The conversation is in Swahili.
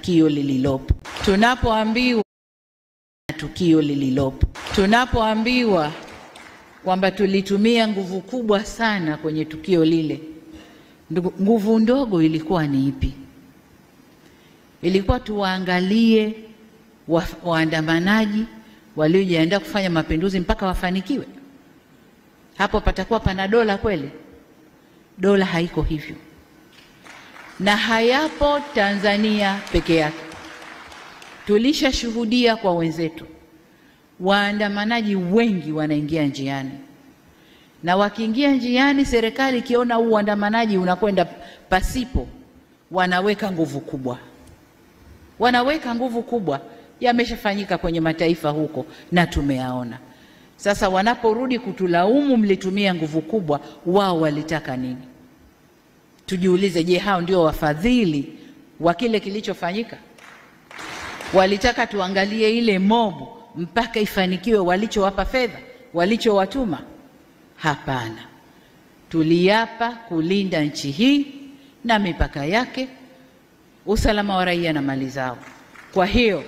tukio lililopo. Tunapoambiwa tukio lililopo, tunapoambiwa kwamba tulitumia nguvu kubwa sana kwenye tukio lile, nguvu ndogo ilikuwa ni ipi? Ilikuwa tuwaangalie waandamanaji waliojiandaa kufanya mapinduzi mpaka wafanikiwe? Hapo patakuwa pana dola kweli? Dola haiko hivyo, na hayapo Tanzania peke yake. Tulishashuhudia kwa wenzetu, waandamanaji wengi wanaingia njiani, na wakiingia njiani, serikali ikiona uandamanaji unakwenda pasipo, wanaweka nguvu kubwa, wanaweka nguvu kubwa. Yameshafanyika kwenye mataifa huko na tumeyaona. Sasa wanaporudi kutulaumu mlitumia nguvu kubwa, wao walitaka nini? Tujiulize, je, hao ndio wafadhili wa kile kilichofanyika? Walitaka tuangalie ile mobu mpaka ifanikiwe walichowapa fedha, walichowatuma? Hapana. Tuliapa kulinda nchi hii na mipaka yake, usalama wa raia na mali zao. Kwa hiyo